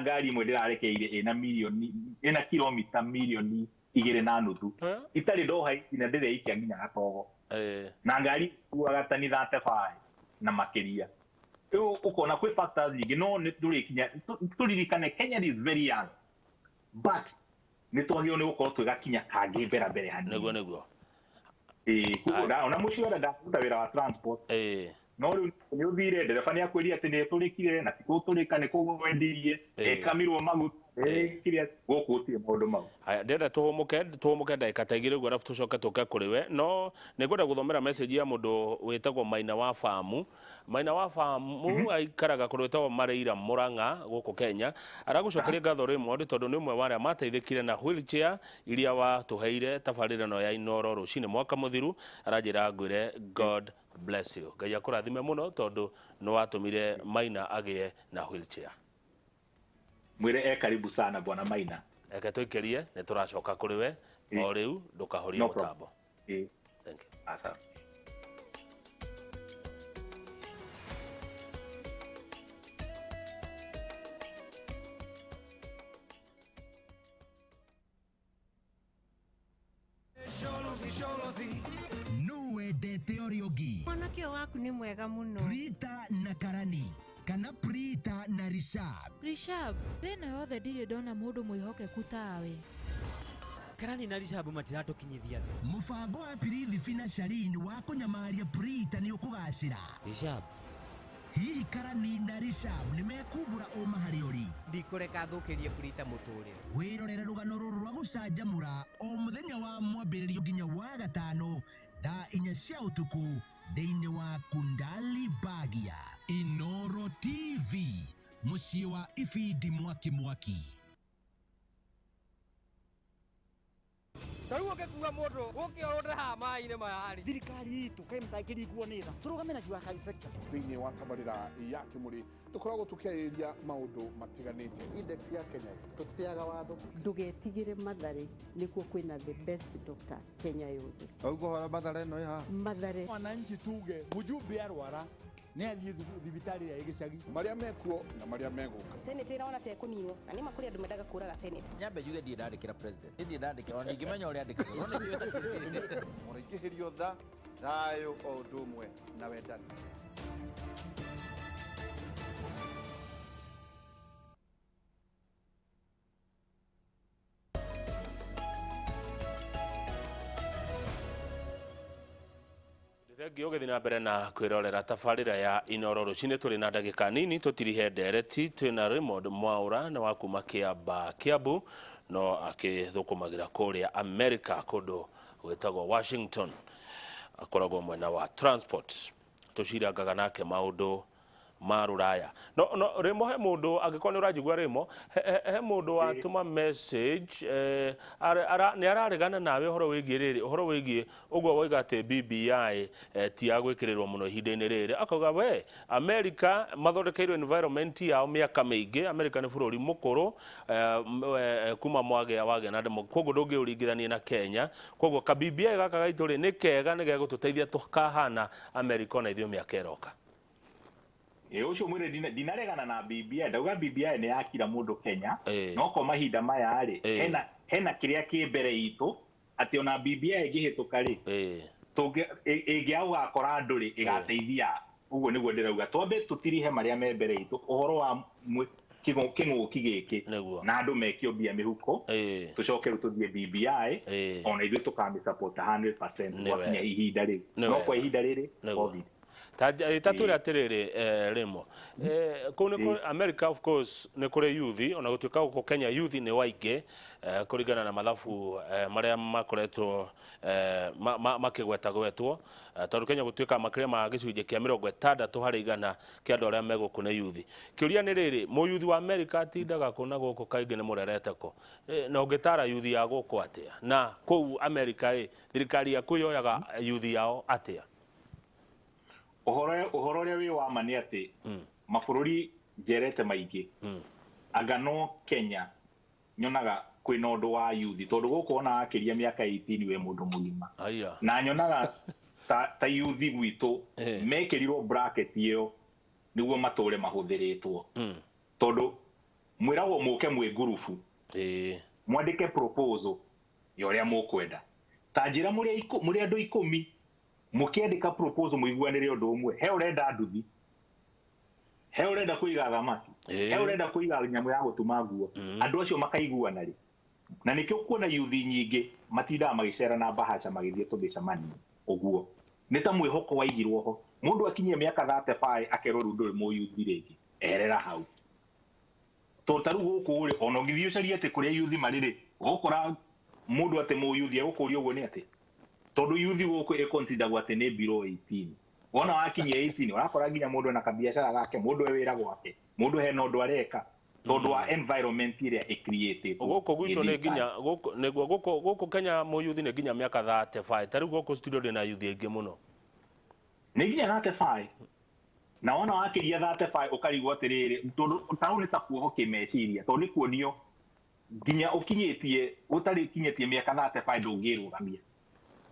ngari ĩmwe ndĩrarekeire ĩna mirioni, ĩna kilomita mirioni 2.5. Itarĩ ndoha engine ndĩreikia nginya gatogo. Na ngari ikuaga tani 35 na makĩria. Rĩu ũkona kwĩ factors nyingĩ, no nĩ tũrĩkinya, tũririkane Kenya is very young, but nĩ twagĩrĩirwo nĩ gũkorwo twĩgakinya kangĩ mbere mbere hanini. Nĩguo. Koguo ona mũciĩ ũrĩa ndaruta wĩra wa transport. No rĩu nĩ ũthire ndereba nĩ akwĩrire atĩ nĩ ĩtũrĩkire na ti gũtũrĩka nĩ kũgũa wendirie, ĩkamirwo maguta, Kiria gũkũ gũtirĩ maũndũ mau. Haya, ndĩrenda tũhũmũke ndagĩka ta igĩrĩ ũguo arabu tũcoke tũke kũrĩ we. No nĩngwenda gũthomera message ya mũndũ wĩtagwo Maina wa Famu. Maina wa Famu aikaraga kũndũ gwĩtagwo Mareira Murang'a gũkũ Kenya. Aragũcokeria ngatho Raymond tondũ nĩ ũmwe wa arĩa mateithĩkire na wheelchair iria watũheire tabarĩra ĩno ya Inooro rũcinĩ mwaka mũthiru. Aranjĩra ngwĩre God bless you. Ngai akũrathime mũno tondũ nĩ watũmire Maina agĩe na wheelchair. Mwĩre e karibu sana bwana Maina. Reke tũikĩrie nĩ tũracoka kũrĩ we o rĩu ndũkahorie mũtambo. Thank you. Asante. No wendete ũrĩa ũngĩ. Mwanake ũyũ waku nĩ mwega mũno. Prita na Karani kana Prita na Rishab. Rishab, thĩna yothe ndirĩ ndona mũndũ mwĩhokeku tawe. Karani na Rishab matiratũkinyithia thĩ. Mũbango wa Pirithi na Sharin wa kũnyamaria Prita nĩ ũkũgacĩra. Rishab. Hihi Karani na Rishab nĩ mekumbũra ũma harĩ ũrĩ. Ndikũreka thũkĩrie Prita mũtũrĩre. Wĩrorere rũgano rũrũ rwa gũcanjamũra o mũthenya wa mwambĩrĩrio nginya wa gatano thaa 4 cia ũtukũ thĩinĩ wa Kundali Bagia. Inooro TV, mũciĩ wa ibindi mwaki mwaki. Tarĩu ũngĩkua mũndũ ũke ũrũnde haha maĩ-inĩ maya rĩ. Thirikari itũ kaĩ mũtangĩringwo nĩ tha tũrũgame na jua kali sector. Thĩinĩ wa tabarĩra ya Kĩmũrĩ tũkoragwo tũkĩarĩrĩria maũndũ matiganĩte. Index ya Kenya tũtĩaga watho. Ndũgetigĩre Mathare nĩkuo kwĩna the best doctors Kenya yothe. Ũguo hora Mathare ĩno ĩ haha. Mathare. Wananchi tuge mjumbe arwara nĩ athiĩ thibitarĩ ya gĩcagi marĩa mekuo na marĩa megũka. Senate ĩraona ta ĩkũninwo na nĩ ma kũrĩ andũ mendaga kũraga Senate. Nyambe njuge ndirĩ ndandĩkĩra president. Ndirĩ ndandĩkĩra ona ndingĩmenya ũrĩa andĩkagwo. No nĩ Mũraingĩhĩrio tha, thayũ o ũndũ ũmwe na wendani. Thengiũ ũgĩthiĩ na mbere na kwĩrorera tabarĩra ya Inooro rũcinĩ. Tũrĩ na ndagĩka nini tũtirihe ndereti. Twĩna Raymond Mwaura nĩ wa kuma Kĩamba Kiambu no akĩthũkũmagĩra kũrĩa America kũndũ gwĩtagwo Washington. Akoragwo mwena wa transport. Tũcirangaga nake maũndũ ma rũraya. No Rĩmo, he mũndũ angĩkorwo nĩ ũranjigua Rĩmo, he mũndũ watũma message nĩ araregana nawe ũhoro wĩgiĩ rĩrĩ, ũhoro wĩgiĩ ũguo woiga atĩ BBI ti ya gwĩkĩrĩrwo mũno ihinda-inĩ rĩrĩ. Akauga we America mathondekeirwo environment yao mĩaka mĩingĩ. America nĩ bũrũri mũkũrũ kuma mwagĩa wagĩa na demo, koguo ndũngĩũringithania na Kenya. Koguo ka BBI gaka gaitũ rĩ nĩ kega, nĩ gegũtũteithia tũkahana America ona ithuĩ mĩaka ĩroka. Ũcio mwĩre ndinaregana na BBI, ndauga BBI nĩ yakira mũndũ Kenya, no kwa mahinda maya rĩ hena kĩrĩa kĩ mbere itũ atĩ ona BBI ĩngĩhĩtũka rĩ ĩngĩaga gũgakora andũ rĩ ĩgateithia. Ũguo nĩguo ndĩrauga twambe tũtirihe marĩa me mbere itũ ũhoro wa kĩng'ũki gĩkĩ na andũ mekio mbia mĩhuko, tũcoke rĩu tũthiĩ BBI ona ithuĩ tũkamĩsupport 100% gwakinya ihinda rĩu. No kwa ihinda rĩrĩ COVID. Ta twĩre atĩrĩrĩ Rĩmo, kũu nĩ America of course nĩ kũrĩ youth, ona gũtuĩka gũkũ Kenya youth nĩ waingĩ kũringana na mathabu marĩa makoretwo makĩgwetagwetwo, tondũ Kenya gũtuĩka makĩria ma gĩcunjĩ kĩa 60 harĩ igana kĩa andũ arĩa me gũkũ nĩ youth. Kĩũria nĩ rĩrĩ, mũyuthi wa America atindaga kũ na gũkũ kaingĩ nĩ mũrerete kũ? Na ũngĩtara youth ya gũkũ atĩa? Na kũu America ĩ thirikari yaku yoyaga youth yao atĩa? Ũhoro ũrĩa wĩ wa ma nĩ atĩ mabũrũri njerete maingĩ anga no Kenya nyonaga kwĩna ũndũ wa youth, tondũ gũkũ ona akĩria mĩaka 18 wĩ mũndũ mũgima. Na nyonaga ta youth gwitũ mekĩrirwo bracket ĩyo nĩguo matũre mahũthĩrĩtwo, tondũ mwĩragwo mũke mwĩ ngurubu mwandĩke proposal ya ũrĩa mũkwenda. Ta njĩra mũrĩ andũ 10 mũkĩandĩka proposal mũiguanĩre ũndũ ũmwe, he ũrenda nduthi, he ũrenda kũiga thamaki, he ũrenda kũiga nyamũ ya gũtuma nguo, andũ acio makaiguana rĩ. Na nĩkĩo kuona yuthi nyingĩ matindaga magĩcera na bahaca magĩthiĩ tũmĩcemanio ũguo. Nĩ ta mwĩhoko waigirwo ho, mũndũ akinyie mĩaka 35 akerwo rĩu ndũrĩ mũyuthi rĩngĩ, eherera hau. Tondũ ta rĩu gũkũ rĩ, ona ũngĩthiĩ ũcarie atĩ kũrĩa yuthi marĩ rĩ, ũgũkora mũndũ atĩ mũyuthi egũkũria ũguo nĩ atĩ tondũ yuthi gũkũ ĩconsideragwo atĩ nĩ below 18. Wona wakinyia 18 ũrakora nginya mũndũ ena kabiacara gake, mũndũ e wĩra gwake, mũndũ hena ũndũ areka tondũ wa environment ĩrĩa ĩcreatĩtwo Gũkũ gwitũ nĩ nĩ thirikari. nginya gũkũ nĩguo gũkũ gũkũ Kenya mũyuthi nĩ nginya mĩaka 35. Ta rĩu gũkũ studio ndĩna yuthi aingĩ mũno. Nĩ nginya 35, na wona wakiria 35 ũkarigwo atĩrĩrĩ, tondũ tau nĩ ta kuoho kĩmeciria, tondũ nĩ kuonio nginya ũkinyĩtie ũtarĩ kinyĩtie mĩaka 35 ndũngĩrũgamia.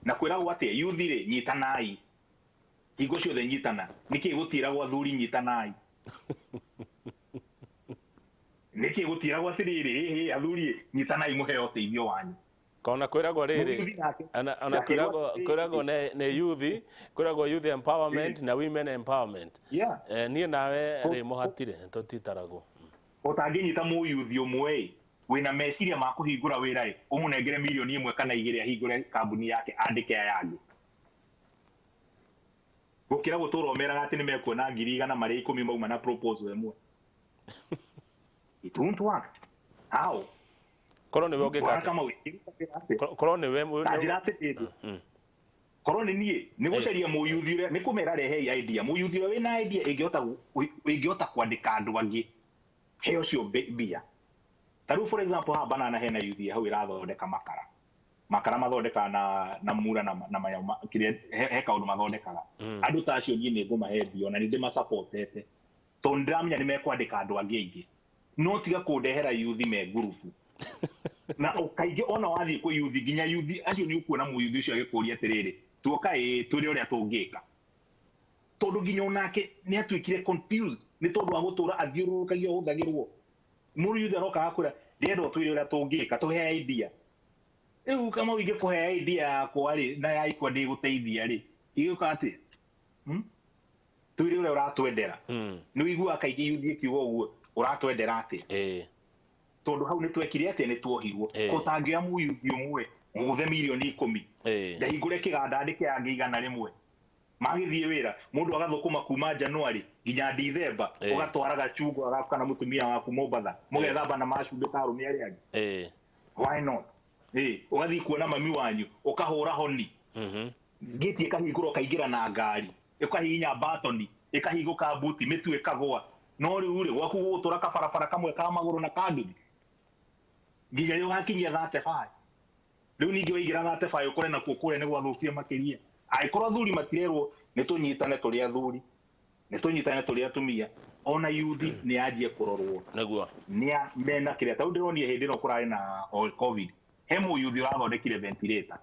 Na kwĩragwo atĩa yuthi rĩ, nyitanai hingo ciothe, nyitana. Nĩkĩ gũtiĩragwo athuri nyitanai? Nĩkĩ gũtiĩragwo atĩrĩrĩ, hĩ athuri nyitanai mũheo ũteithio wanyu? Kona kwĩragwo rĩrĩ, Mũyuthi nake ona ndakĩrwo kwĩragwo atĩrĩrĩ. Kwĩragwo nĩ youth, kwĩragwo youth empowerment na women empowerment. Niĩ nawe rĩ mũhatire tũtitaragwo. Ũtangĩnyita mũyuthi ũmwe ĩ wĩna meciria ma kũhingũra wĩra ĩ, ũmũnengere mirioni 1 kana 2 ahingũre kambuni yake, andĩke aya angĩ, gũkĩra gũtũra ũmeraga atĩ nĩ mekuona 100,000 marĩ 10 mauma na proposal ĩmwe. It won't work. How? Korwo nĩwe ũngĩka Bwana atĩa? Kamau, ingĩruta wĩra atĩa? Korwo nĩwe Ta njĩra atĩrĩrĩ, korwo nĩ niĩ nĩ gũcaria mũyuthi ũrĩa nĩ kũmera rehei idea, mũyuthi ũrĩa wĩna idea ĩngĩhota kwandĩka andũ angĩ, he ũcio mbia. Ta rĩu for example haha banana hena yuthi hau ĩrathondeka makara. Makara mathondekaga na mura na maya kĩrĩa he kaũndũ mathondekaga. Andũ ta acio niĩ nĩ ngũmahe mbia, ona nĩ ndĩmasupportete tondũ nĩ ndĩramenya nĩ mekwandĩka andũ angĩ aingĩ. No tiga kũndehera yuthi me ngurubu na kaingĩ ona wathiĩ kwĩ yuthi, nginya yuthi acio nĩ ũkuona mũyuthi ũcio agĩkũria atĩrĩrĩ, tuoka ĩĩ twĩre ũrĩa tũngĩka, tondũ nginya onake nĩ atuĩkire confused nĩ tondũ wa gũtũra athiũrũrũkagio ahũthagĩrwo. Mũndũ yuthi aroka agakwĩra ndĩrenda ũtwĩre ũrĩa tũngĩka, tũhe idea. Rĩu kama ingĩkũhe idea yakwa rĩ, na ya ikwa ndĩgũteithia rĩ, igĩũka atĩa? Twĩre ũrĩa ũratwendera. Nĩ ũiguaga kaingĩ yuthi ĩkiuga ũguo, ũratwendera atĩa? Tondũ hau nĩ twekire atĩa? Nĩ tuohirwo. Ko tangĩoya mũyuthi ũmwe mũgũthe mirioni 10, ndahingũre kĩganda, andĩke angĩ 100 magĩthiĩ wĩra, mũndũ agathũkũma kuma January nginya Dithemba, ũgatwara gacungwa gaku kana mũtumia waku Mombatha, mũgethamba na macumbĩ ta arũme arĩa angĩ. Why not? Ũgathiĩ kuona mami wanyu, ũkahũra honi, ngĩti ĩkahingũra, ũkaingĩra na ngari, ũkahihinya batoni ĩkahingũka, buti mĩtu ĩkagũa. No rĩu rĩ, gwaku gũgũtũra kabarabara kamwe ka magũrũ na kanduthi nginya rĩu ũgakinyia 35. Rĩu ningĩ waingĩra 35 ũkore nakuo kũrĩa nĩ gwathũkire makĩria. Angĩkorwo athuri matirerwo nĩ tũnyitane tũrĩ athuri, nĩ tũnyitane tũrĩ atumia, ona yuthi nĩ yanjie kũrorwo. Nĩguo. Nĩa mena kĩrĩa. Ta rĩu ndĩronire hĩndĩ ĩno kũrarĩ na o COVID, he mũyuthi ũrathondekire ventilator.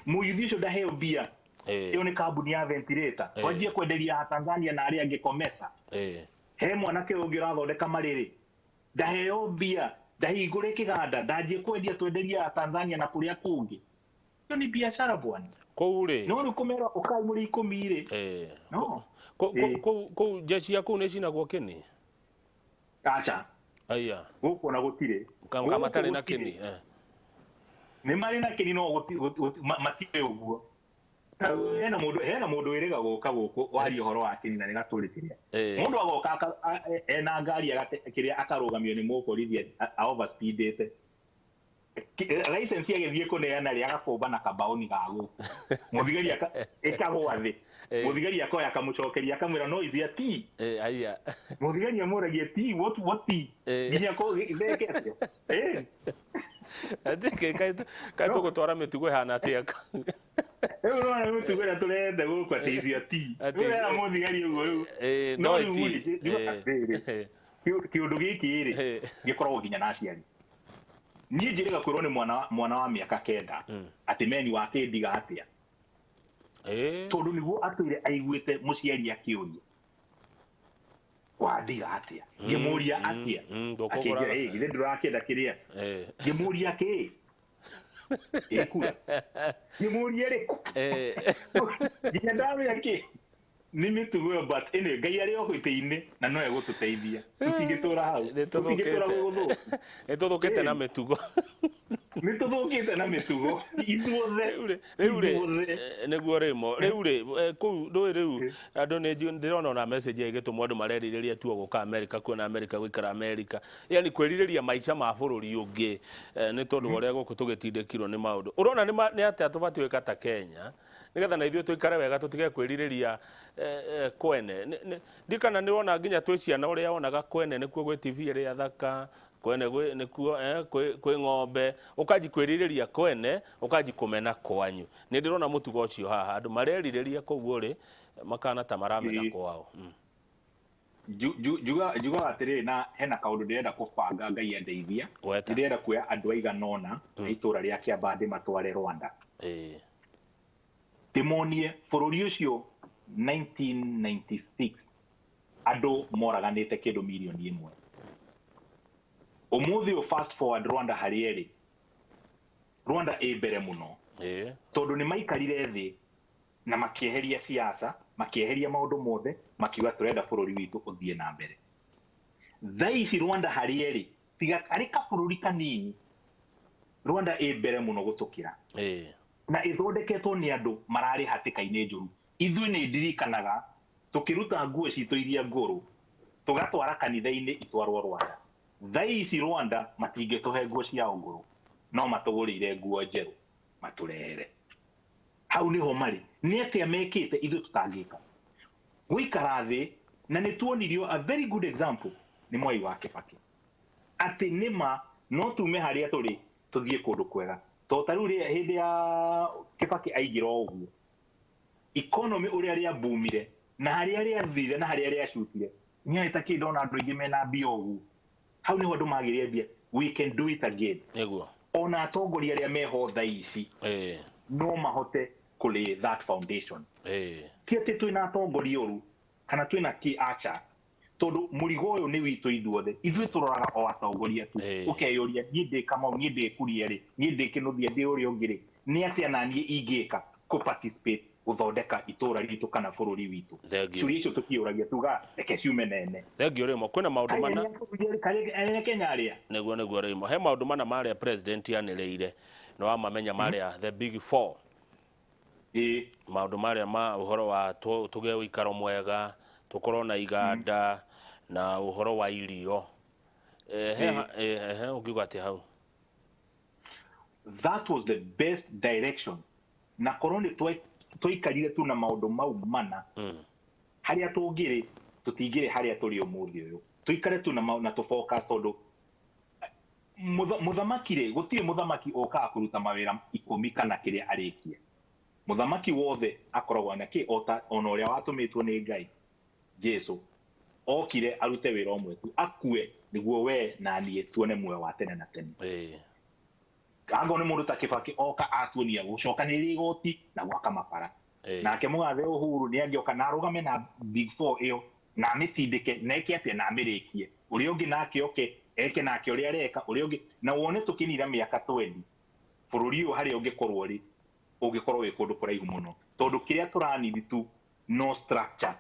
Mũyuthi ũcio ndaheo mbia. Ĩyo nĩ kambuni ya ventilator, twanjie kwenderia Tanzania na arĩa angĩ Comesa. He mwanake ũngĩ ũrathondeka marĩrĩ, ndaheo mbia, ndahingũre kĩganda, ndanjie kwendia, twenderia Tanzania na kũrĩa kũngĩ. Ĩyo nĩ biacara bwana. Kũu rĩ, No rĩu kũmera ũkai mũrĩ 10 rĩ, no. Kũu jeshi ya kũu nĩ icinagwo kĩni? Acha. Aya. Gũkũ ona gũtirĩ. Ka Gũkũ matarĩ na gũtirĩ. kĩni. Nĩ marĩ na kĩni, no matirĩ ũguo. Hena mũndũ wĩrĩga gũka gũkũ waria ũhoro wa kĩni na nĩ gatũrĩ kĩrĩa mũndũ agoka ena ngari kĩrĩa akarũgamio nĩ mũborithi a overspeedĩte license, agĩthiĩ kũneana rĩ, agakũmba na kabaũni ga gũkũ, mũthigari ĩkagwa thĩ, mũthigari akoya akamũcokeria akamwĩra no is a tea. Aya. Mũthigari amũragia tea what tea, nginya ko theke atĩa? Kaĩ tũgũtwara mĩtugo ĩhana atĩa? Rĩu nĩwona mĩtugo ĩrĩa tũrehete gũkũ atĩ icio tea. Atĩ Rĩu era mũthigari ũguo rĩu. No no rĩu tea. rĩ, njugaga atĩrĩrĩ, kĩũndũ gĩkĩ rĩ, gĩkoragwo nginya na aciari. Niĩ njĩrĩga kwĩrwo nĩ mwana wa mĩaka 9 atĩ meni wake ndiga atĩa, tondũ nĩguo atũire aiguĩte mũciari akĩũria wandiga atĩa, ngĩmũria atĩa, akĩnjĩra ĩ githĩ ndũrakĩenda kĩrĩa, ngĩmũria kĩ ĩkura, ngĩmũria rĩkũ, nginya ndamenya kĩ. Nĩ mĩtugo ĩyo, but anyway, Ngai arĩ o gĩtĩ-inĩ na no egũtũteithia. Tũtingĩtũra hau. Tũtingĩtũra gwĩ gũthũku. Nĩ tũthũkĩte na mĩtugo. Nĩ tũthũkĩte na mĩtugo ithuothe. Rĩu rĩ, nĩguo rĩmo rĩu rĩ, kũu ndũĩ rĩu andũ nĩ ndĩrona ona message ĩgĩtũmwo andũ marerirĩria tu gũka America, kuona America, gũikara America, yani kwĩrirĩria maica ma bũrũri ũngĩ, nĩ tondũ wa ũrĩa gũkũ tũgĩtindĩkirwo nĩ maũndũ. Ũrona nĩ atĩa tũbatiĩ gwĩka ta Kenya nĩgetha na ithuĩ tũikare wega, tũtige kwĩrirĩria kwene? Ndikana nĩ wona nginya twĩ ciana ũrĩa wonaga kwene nĩkuo gwĩ TV ĩrĩa thaka, kwene nĩkuo kwĩ ng'ombe, ũkanji kwĩrirĩria kwene, ũkanji kũmena kwanyu. Nĩ ndĩrona mũtugo ũcio haha, andũ marerirĩria kũu ũrĩ makana ta maramena kwao. Njugaga atĩrĩrĩ, na hena kaũndũ ndĩrenda kũbanga, Ngai andeithia. Ndĩrenda kuoya andũ aigana ũna a itũra rĩa Kĩambaa ndĩmatware Rwanda, ndĩmonie bũrũri ũcio 1996 andũ moraganĩte kĩndũ mirioni 1. Ũmũthĩ ũyũ, fast forward, Rwanda harĩa ĩrĩ, Rwanda ĩ mbere mũno, tondũ nĩ maikarire thĩ na makĩeheria siasa, makĩeheria maũndũ mothe, makiuga tũrenda bũrũri witũ ũthiĩ na mbere. Thaa ici Rwanda harĩa ĩrĩ, tiga arĩ kabũrũri kanini, Rwanda ĩ mbere mũno gũtũkĩra, na ĩthondeketwo nĩ andũ mararĩ hatĩka-inĩ njũru. Ithuĩ nĩ ndirikanaga tũkĩruta nguo citũ iria ngũrũ tũgatwara kanitha-inĩ itwarwo Rwanda. Thaa ici Rwanda matingĩtũhe nguo ciao ngũrũ, no matũgũrĩire nguo njerũ matũrehere. Hau nĩho marĩ. Nĩ atĩa mekĩte ithuĩ tũtangĩka? Gũikara thĩ, na nĩ tuonirio a very good example nĩ Mwai wa Kĩbakĩ, atĩ nĩma no tume harĩa tũrĩ tũthiĩ kũndũ kwega. To ta rĩu rĩrĩa hĩndĩ ya Kĩbakĩ aingĩra o ũguo, economy ũrĩa rĩambumire na harĩa rĩathire na harĩa rĩacukire, nĩ ta kĩ ndona andũ aingĩ mena mbia ũguo. Hau nĩho andũ magĩrĩre mbia. We can do it again. Ona atongoria arĩa meho thaa ici no mahote kũ lay that foundation. Ti atĩ twĩna atongoria ũru kana twĩna kĩ, acha, tondũ mũrigo ũyũ nĩ witũ ithuothe. Ithuĩ tũroraga o atongoria tu. Ũkeyũria, niĩ ndĩ Kamau, niĩ ndĩ Kuria rĩ, niĩ ndĩ Kĩnũthia, ndĩ ũrĩa ũngĩ rĩ, nĩ atĩa na niĩ ingĩka kũ participate gũthondeka itũra ritũ kana bũrũri witũ? Thengiũ. Ciũria icio tũkĩũragia tuga reke ciume nene. Thengiũ rĩmo. Kwĩna maũndũ mana. Karĩ Kenya arĩa. Nĩguo rĩmo, he maũndũ mana marĩa president anĩrĩire, nĩ wamamenya, marĩa the big four, maũndũ marĩa ma ũhoro wa tũgĩe ũikaro mwega, tũkorwo na iganda, na ũhoro wa irio. He ũngiuga atĩa hau? That was the best direction, na korwo nĩ twaikarire tu na maũndũ mau mana, harĩa tũngĩrĩ tũtingĩrĩ harĩa tũrĩ ũmũthĩ ũyũ. Tũikare tu na tũ focus, tondũ mũthamaki rĩ, gũtirĩ mũthamaki ũkaga kũruta mawĩra 10 kana kĩrĩa arĩkie. Mũthamaki wothe akoragwo na kĩ ota ona ũrĩa watũmĩtwo nĩ Ngai. Jesu okire arute wĩra ũmwe tu, akue nĩguo we na niĩ tuone muoyo wa tene na tene. Angorwo nĩ mũndũ ta Kĩbakĩ oka atuonia gũcokanĩrĩria igoti na gwaka mabara. Nake mũgathe Uhuru nĩ angĩoka na arũgame na big four ĩyo na amĩtindĩke na eke atĩa na amĩrĩkie. Ũrĩa ũngĩ nake oke eke nake ũrĩa areka ũrĩa ũngĩ, na wone tũkĩnina mĩaka 20 bũrũri ũyũ harĩa ũngĩkorwo rĩ, ũngĩkorwo wĩ kũndũ kũraihu mũno, tondũ kĩrĩa tũranidi tu no structure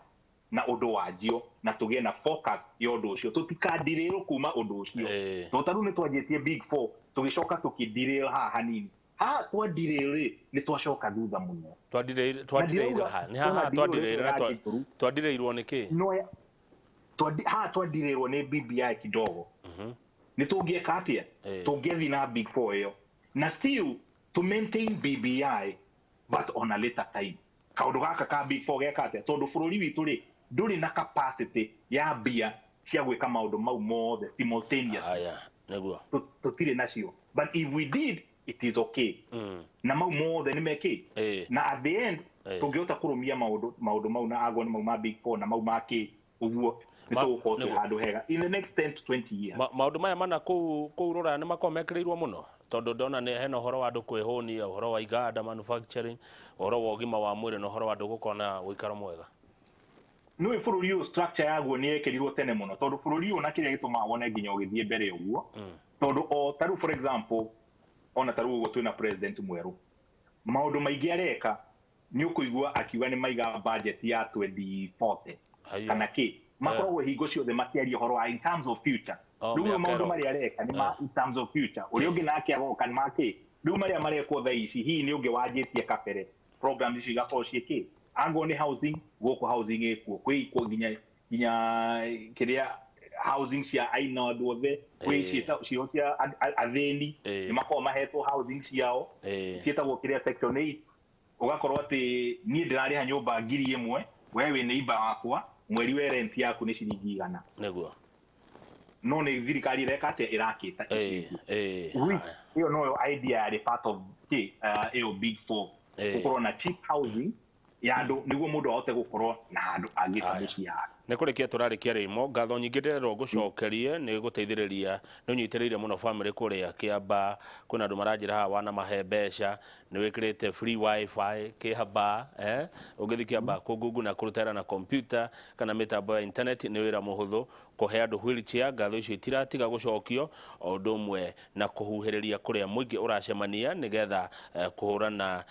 na ũndũ wanjio na tũgĩe na focus ya ũndũ ũcio, tũtikandirĩrwo kuma ũndũ ũcio. Tondũ ta rĩu nĩ twanjĩtie big four, tũgĩcoka tũkĩderail haha hanini. Haha twaderail rĩ, nĩ twacoka thutha mũno. Twadireirwo ha? Nĩ haha twadireirwo na twadireirwo nĩ kĩ? No haha twadireirwo nĩ BBI kidogo. Nĩ tũngĩeka atĩa? Tũngĩathiĩ na big four ĩyo na still to maintain BBI, but on a later time. Kaũndũ gaka ka big four geka atĩa? Tondũ bũrũri witũ rĩ, ndũrĩ na capacity ya mbia cia gwĩka maũndũ mau mothe simultaneously. Haya, nĩguo. Tũtirĩ nacio, but if we did, it is okay. Na mau mothe nĩ mekĩ na at the end tũngĩhota kũrũmia maũndũ mau, na agwo nĩ mau ma big four na mau ma kĩ ũguo, nĩ tũgũkorwo twĩ handũ hega in the next 10 to 20 years. Maũndũ maya mana kũu rũraya nĩ makoragwo mekĩrĩirwo mũno, tondũ ndona nĩ hena ũhoro wa andũ kwĩhũnia, ũhoro wa iganda, manufacturing, ũhoro wa ũgima wa mwĩrĩ, na ũhoro wa andũ gũkorwo na ũikaro mwega. Nĩũĩ bũrũri ũyũ structure yaguo nĩ yekĩrirwo tene mũno, tondũ bũrũri ũyũ na kĩrĩa gĩtũmaga wone nginya ũgĩthiĩ mbere ũguo, tondũ o ta rĩu, for example, ona ta rĩu ũguo twĩna president mwerũ, maũndũ maingĩ areka. Nĩ ũkũigua akiuga nĩ maiga budget ya 2040 kana kĩ. Makoragwo hingo ciothe makĩaria ũhoro wa in terms of future. Rĩu maũndũ marĩa areka nĩ ma in terms of future. Ũrĩa ũngĩ nake agoka nĩ ma kĩ. Rĩu marĩa marekwo thaa ici hihi nĩ ũngĩ wanjĩtie kabere programs icio igakorwo ciĩ kĩ. Angorwo nĩ housing, gũkũ housing ĩkuo kwĩ ikuo nginya kĩrĩa housing cia aina andũ othe, kwĩ ciĩho cia athĩni nĩ makoragwo mahetwo housing ciao ciĩtagwo kĩrĩa section 8. Ũgakorwo atĩ niĩ ndĩrarĩha nyũmba 1,000, we wĩ neighbor wakwa, mweri we rent yaku nĩ ciringi 100. Nĩguo. No nĩ thirikari ĩreka atĩa ĩrakĩta ĩyo noyo idea yarĩ part of kĩ ĩyo big four, gũkorwo na cheap housing ya andũ nĩguo mũndũ ahote gũkorwo na handũ angĩka mũciĩ yake. Nĩ kũrĩkia tũrarĩkia Rĩmo, ngatho nyingĩ ndĩrerwo ngũcokerie nĩ gũteithĩrĩria, nĩ ũnyitĩrĩire mũno family kũrĩa Kĩambaa. Kwĩna andũ maranjĩra haha wanamahe mbeca, nĩ wĩkĩrĩte free wifi Kĩambaa, ũngĩthiĩ Kĩambaa kũngungu na kũruta wĩra na computer kana mĩtambo ya internet nĩ wĩra mũhũthũ. Kũhe andũ wheelchair, ngatho icio itiratiga gũcokio, o ũndũ ũmwe na kũhuhĩrĩria kũrĩa mũingĩ ũracemania nĩgetha kũhũrana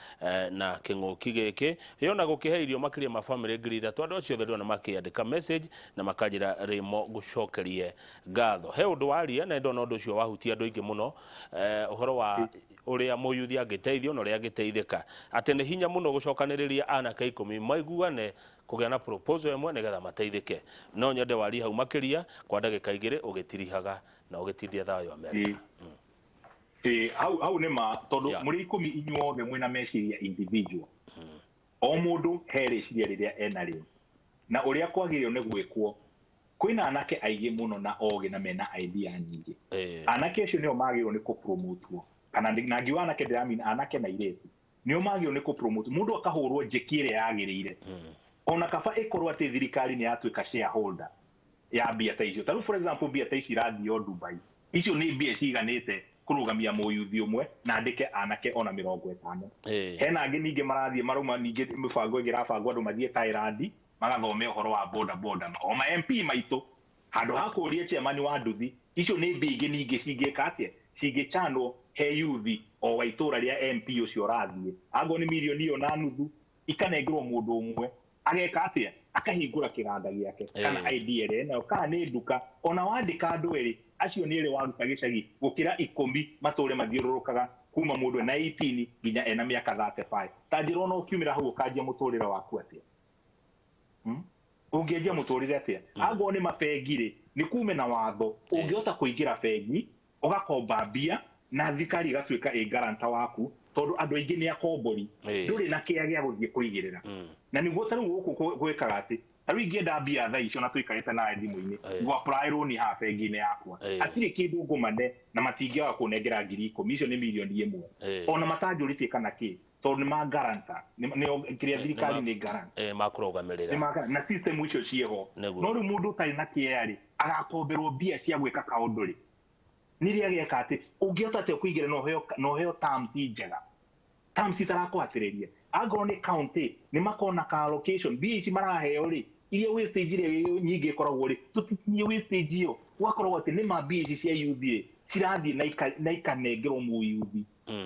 na kĩng'ũki gĩkĩ. Yona gũkĩhe irio makĩria ma family 3,000, andũ acio othe ndĩrona makĩandĩka message na makanjĩra Rĩmo ngũcokerie ngatho. He ũndũ waria na ndona ũndũ ũcio wahutia andũ aingĩ mũno, ũhoro wa ũrĩa mũyuthi angĩteithio na ũrĩa angĩteithĩka, atĩ nĩ hinya mũno gũcokanĩrĩria anake 10 maiguane kũgĩa na proposal ĩmwe nĩgetha mateithĩke. No nyende warie hau makĩria kwa ndagĩka 2 ũgĩtirihaga na ũgĩtindia thayũ Amerika. Hau nĩ ma, tondũ mũrĩ 10 inyuothe mwĩna meciria individual. O mũndũ he rĩciria rĩrĩa enarĩo na ũrĩa kwagĩrĩirwo nĩ gwĩkwo. Kwĩna anake aingĩ mũno na ogĩ na mena idea nyingĩ. Anake acio nĩo magĩrĩirwo nĩ kũpromotwo, kana na ngiuga anake ndĩramini anake na airĩtu nĩo magĩrĩirwo nĩ kũpromote. Mũndũ akahũrwo njeki ĩrĩa yagĩrĩire, ona kaba ĩkorwo atĩ thirikari nĩ yatuĩka shareholder ya mbia ta icio. Ta rĩu for example mbia ta ici irathiĩ o Dubai, icio nĩ mbia ciiganĩte kũrũgamia mũyuthi ũmwe na andĩke anake ona 50. Hena angĩ ningĩ marathiĩ marauma ningĩ mĩbango ĩngĩ ĩrabangwo andũ mathiĩ Thailand magathome ũhoro wa boda boda. O ma MP maitũ handũ ha kũũria chairman wa nduthi, icio nĩ mbia ingĩ ningĩ cingĩka atĩa, cingĩchanwo he yuthi o wa itũra rĩa MP ũcio ũrathiĩ, angorwo nĩ mirioni 1.5 ikanengerwo mũndũ ũmwe ageka atĩa, akahingũra kĩganda gĩake kana idea ĩrĩa enayo, kana nĩ nduka. Ona wandĩka andũ erĩ acio nĩ erĩ waruta gĩcagi gũkĩra 10 matũre mathiũrũrũkaga kuma mũndũ ena 18 nginya ena mĩaka 35. Ta njĩra ona ũkiumĩra hau ũkanjia mũtũrĩre waku atĩa? Ũngĩanjia mũtũrĩre atĩa? Angorwo nĩ mabengi rĩ, nĩ kume na watho ũngĩhota kũingĩra bengi ũgakomba mbia na thirikari ĩgatuĩka ĩ guarantor waku, tondũ andũ aingĩ nĩ akombori, ndũrĩ na kĩaya gĩa gũthiĩ kũigĩrĩra. Na nĩguo ta rĩu gũkũ gwĩkaga atĩ ta rĩu ingĩenda mbia thaa icio na tũikarĩte nawe thimũ-inĩ, ngũ apply loan haha bengi-inĩ yakwa, hatirĩ kĩndũ ngũmane na matingĩaga kũnengera 10,000, icio nĩ mirioni 1, ona matanjũrĩtie kana kĩ, tondũ nĩ ma guarantor, nĩ kĩrĩa thirikari nĩ guarantor makũrũgamĩrĩra na system icio ciĩho. No rĩu mũndũ ũtarĩ na kĩea rĩ, agakomberwo mbia cia gwĩka kaũndũ rĩ, nĩ rĩrĩa ageka atĩ ũngĩhota atĩa kũingĩra na ũheo terms njega, terms itarakũhatĩrĩria. Angorwo nĩ county nĩ makorwo na ka allocation, mbia ici maraheo rĩ, iria wastage ĩrĩa nyingĩ ĩkoragwo rĩ, tũtikinyie wastage ĩyo, gũgakorwo atĩ nĩ ma mbia ici cia youth rĩ cirathiĩ na ikanengerwo mũyuthi.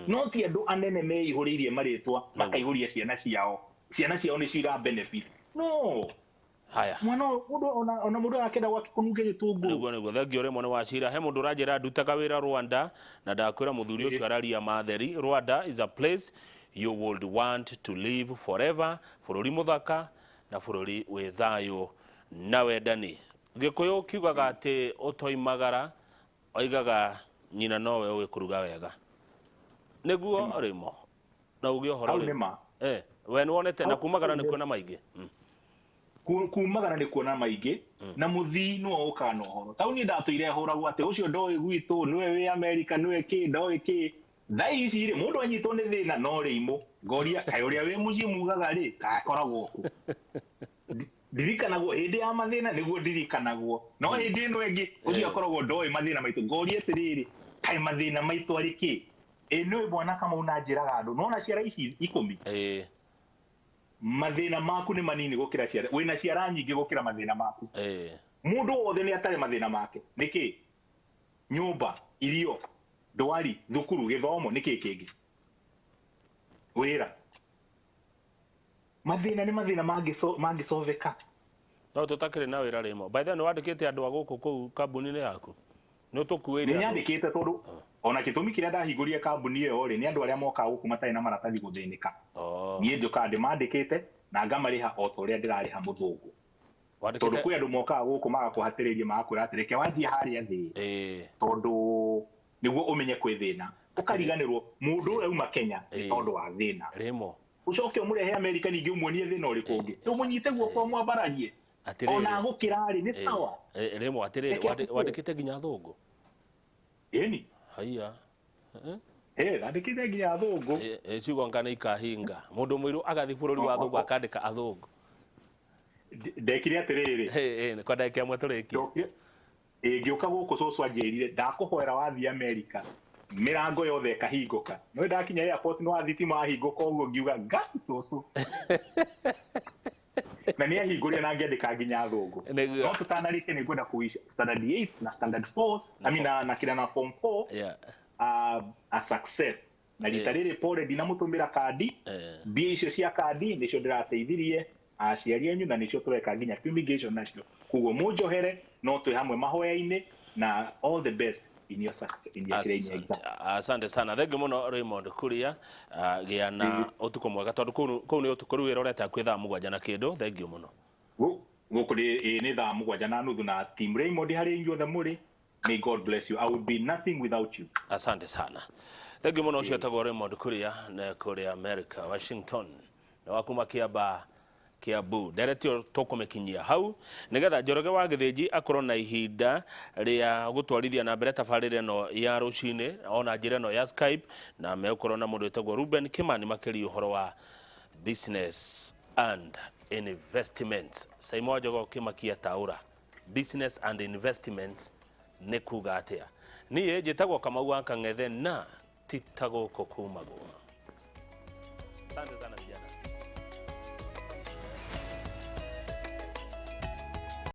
No ti andũ anene meihũrĩirie marĩtwa makaihũria ciana ciao, ciana ciao nĩcio ira benefit. No haya mwana mũndũ ona mũndũ arakenda gwake kũnunge gĩtũngũrũ. Nĩguo nĩguo, thengio Rĩmo nĩ wacira. He mũndũ ũranjĩra ndutaga wĩra Rwanda na ndakwĩra mũthuri ũcio araria matheri. Rwanda is a place you would want to live forever, bũrũri mũthaka na bũrũri wĩ thayũ na wendani. Gĩkũyũ kiugaga atĩ ũtoimagara oigaga nyina nowe ũĩ kũruga wega. Nĩguo Rĩmo, na uge ũhoro rĩ. We nĩwonete na kumagara nĩ kuona maingĩ. Kumagara nĩ kuona maingĩ na mũthii nĩwe ũkaga na ũhoro. Ta rĩu niĩ ndatũire hũragwo atĩ ũcio ndoĩ gwitũ, nĩwe wĩ Amerika, nĩwe kĩ, ndoĩ kĩ. Thaa ici rĩ, mũndũ anyitwo nĩ thĩna no rĩimũ, ngoria kaĩ ũrĩa wĩ mũciĩ mugaga rĩ, kakoragwo kũ? Ndirikanagwo hĩndĩ ya mathĩna nĩguo ndirikanagwo, no hĩndĩ ĩno ĩngĩ ũcio akoragwo ndoĩ mathĩna maitũ. Ngoria atĩrĩrĩ, kaĩ mathĩna maitũ arĩ kĩ? Ĩ nĩũĩ bwana Kamau na njĩraga andũ, nĩwona ciara ici 10 mathĩna maku nĩ manini gũkĩra ciara, wĩna ciara nyingĩ gũkĩra mathĩna maku. Mũndũ wothe nĩ atarĩ mathĩna make. Nĩkĩ? Nyũmba, irio, ndwari, thukuru, gĩthomo, nĩkĩ kĩngĩ? Wĩra. Mathĩna nĩ mathĩna mangĩcoveka. No tũtakĩrĩ na wĩra rĩmo. By the way, nĩ wandĩkĩte andũ a gũkũ kũu kambuni-inĩ yaku? Nĩ ũtũkuĩire Nĩ andũ? nyandĩkĩte, tondũ ona gĩtũmi kĩrĩa ndahingũrire kambuni ĩyo rĩ, nĩ andũ arĩa mokaga gũkũ matarĩ na maratathi gũthĩnĩka. Niĩ njũkaga ndĩmandĩkĩte na ngamarĩha o ta ũrĩa ndĩrarĩha mũthũngũ, tondũ kwĩ andũ mokaga gũkũ magakũhatĩrĩria, magakwĩra atĩ reke wanjie harĩa thĩ, tondũ nĩguo ũmenye kwĩ thĩna, ũkariganĩrwo mũndũ ũrĩa uma Kenya nĩ tondũ wa thĩna. Rĩmo. Ũcoke ũmũrehe Amerika, ningĩ ũmuonie thĩna ũrĩkũ ũngĩ, ũmũnyite guoko, mwambararie. Atĩrĩrĩ. Ona gũkĩra rĩ, nĩ sawa. Rĩmo, atĩrĩrĩ. Reke akũkũre. Wandĩkĩte nginya athũngũ? Ĩni. Haiya. Ndandĩkĩte nginya athũngũ. Ciugo anga nĩ ikahinga mũndũ mũirũ agathiĩ bũrũri wa athũngũ akandĩka athũngũ. Ndekire atĩrĩrĩ. Nĩ kwa ndagĩka ĩmwe tũrĩkie. Ngĩũka gũkũ, cũcũ anjĩrire ndakũhoera wathiĩ Amerika mĩrango yothe ĩkahingũka. No ndakinya airport nĩ wa thitima wahingũka ũguo, ngiuga, "Ngai, cũcũ," na nĩ ahingũrire na ngĩandĩka nginya athũngũ. No tũtanarĩkia, nĩ ngwenda kũwish standard 8 na standard 4, I mean, na kĩrĩa na form 4 a success. Na rita rĩrĩ, pole, ndinamũtũmĩra kandi. Mbia icio cia kandi nĩcio ndĩrateithirie aciari anyu na nĩcio tũreka nginya fumigation nacio. Koguo mũnjohere, no twĩ hamwe mahoya-inĩ, na all the best in your success, in your kĩrĩa exam. Asante sana, thengiũ mũno, Raymond Kuria. Gĩa na ũtukũ mwega, tondũ kũu nĩ ũtukũ. Rĩu wĩra ũreta kwĩ thaa 7 na kĩndũ. Thengiũ mũno. Gũkũ nĩ thaa 7:30. Na team Raymond, harĩa inyuothe mũrĩ, may God bless you. I would be nothing without you. Asante sana, thengiũ mũno. Ũcio etagwo Raymond Kuria, na kũrĩa America, Washington, na wa kuma Kĩamba, Kiambu. Ndereti ĩyo tũkũmĩkinyia hau nĩgetha Njoroge wa Gĩthĩnji akorwo na ihinda rĩa gũtwarithia na mbere tabarĩra ĩno ya rũcinĩ ona njĩra ĩno ya Skype, na megũkorwo na mũndũ wĩtagwo Ruben Kimani makĩria ũhoro wa business and investments. Saimo Njogo Kĩmakia taũra business and investments nĩ kuga atĩa. Niĩ njĩtagwo Kamau wa Kang'ethe, na ti ta gũkũ kumagwo. Asante sana, vijana.